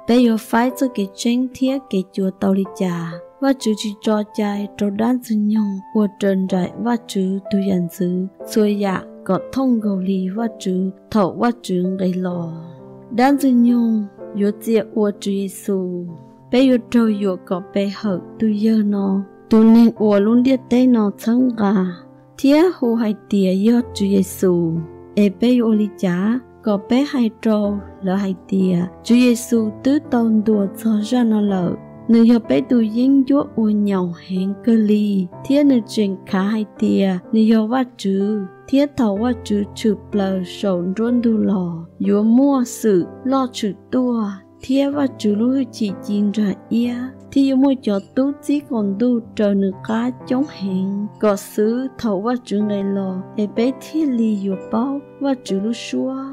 Peb yuav faib txoj kev tseeb thiab kev cuav tau li cas? Vajtswv tsis tso cai rau dab Ntxwg nyoog ua raws nraim Vajtswv tus yam ntxwv txhua yam kom thooj nkaus li Vajtswv thaum Vajtswv nqes los. Dab Ntxwg nyoog yuav txia ua Tswv Yexus. Peb yuav raug yuam kom pe hawm tus yawg no, tus neeg uas lub ntiaj teb no txhawb nqa thiab hu hais tias yog Tswv Yexus. Es peb yuav ua li cas kom peb hais rau lawv hais tias Tswv Yexus twb tau ntuas txog zaj no lawm? Nws yog peb tus yeeb ncuab uas nyaum heev kawg li, thiab nws tseem khav hais tias nws yog Vajtswv. Thiab thaum Vajtswv tshwm plaws saum nruab ntug los, yuav muaj xwm loj tshwm tuaj, thiab Vajtswv lub hwj chim ci nrag iab, thiab yuav muaj cov tub txib qaum ntuj raws nws qab coob heev kom xwv thaum Vajtswv nqes los, es peb thiaj li yuav paub Vajtswv lub suab.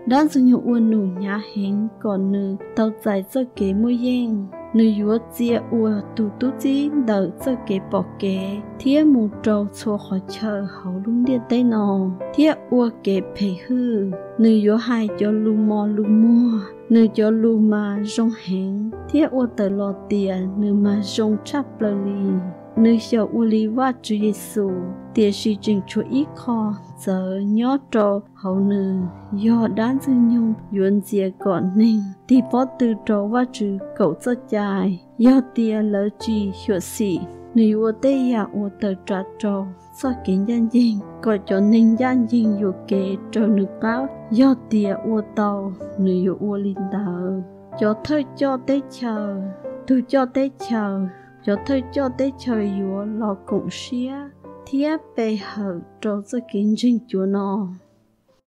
Dab Ntxwg nyoog ua num hnyav heev kom nws tau txais txoj kev muaj yeej. Nws yuav txia ua tus tub txib ntawm txoj kev pom kev thiab mus rau txhua qhov chaw hauv lub ntiaj teb no, thiab ua kev phem hwj. Nws yuav hais cov lus mos lus muag, nws cov lus mas zoo heev, thiab ua tawm los tias nws mas zoo tshaj plaws li. Nws xyaum ua li Vajtswv Yexus, tiam sis tseem tshuav ib qho txawv nyob rau hauv nws. Yog dab Ntxwg nyoog yuav ntxias kom neeg tig pob tw rau Vajtswv kaum txoj cai. Yog tias lawv tsis xyuam xim, nws yuav ua tej yam uas tawm tsam rau txoj kev ncaj ncees kom cov neeg ncaj ncees yuam kev raws nws qab. Yog tias ua tau, nws yuav ua li ntawd. Cov thawj coj teb chaws, tus coj teb chaws, cov thawj coj teb chaws yuav los koom siab thiab pe hawm rau txoj kev ntseeg cuav no.